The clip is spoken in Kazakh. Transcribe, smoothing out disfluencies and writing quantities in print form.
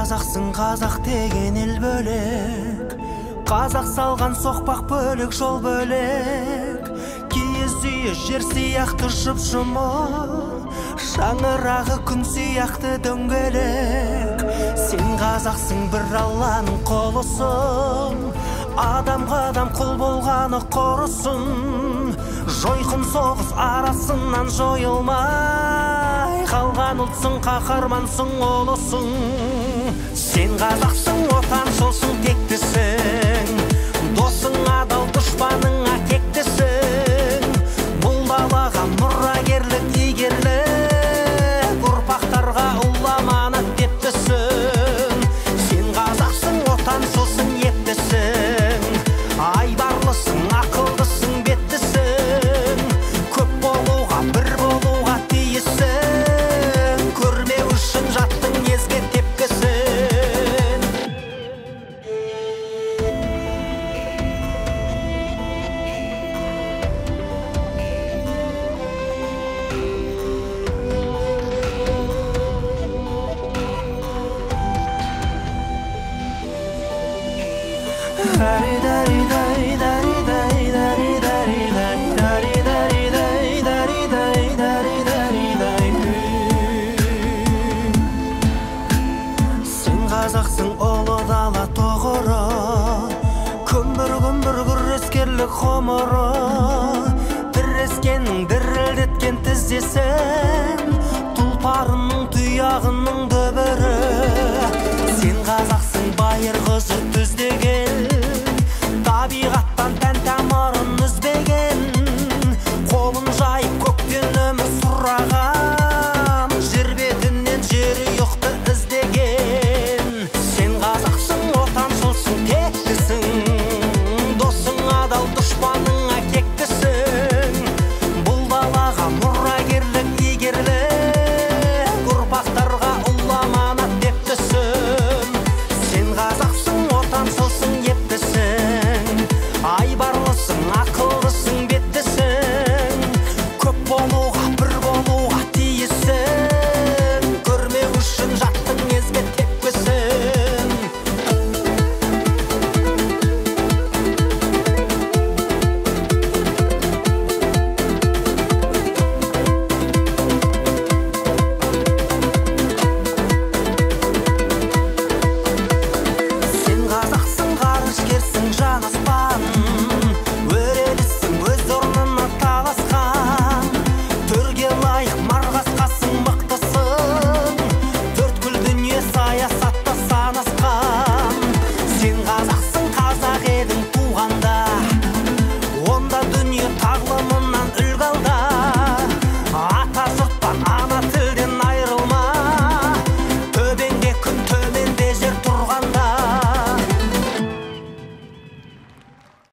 Қазақсың, қазақ деген ел бөлек, қазақ салған соқпақ бөлек, жол бөлек. Киіз үйі жер сияқты жұп-жұмыр, шаңырағы күн сияқты дөңгелек. Сен қазақсың, бір Алланың құлысың, адамға адам құл болғаны құрысын. Жойқын соғыс арасынан жойылмай қалған ұлтсың, қаһармансың, ұлысың. Сен қазақсың, отаншылсың, тектісің, досың адал, дұшпаныңа кектісің. Бұл далаға мұрагерлік, игерлік, ұрпақтарға ұлы аманат дептісің. Сен қазақсың, отаншылсың, ептісің, айбарлысың, ақылдысың, беттісің. Көп болуға, бір болуға тиіссің, көрмеу үшін жаттың езге тепкісін. Сен қазақсың, ұлы дала тұғыры, күмбір-күмбір күрескерлік ғұмыры. Тірескеннің дірілдеткен тізесін, тұлпарының тұяғының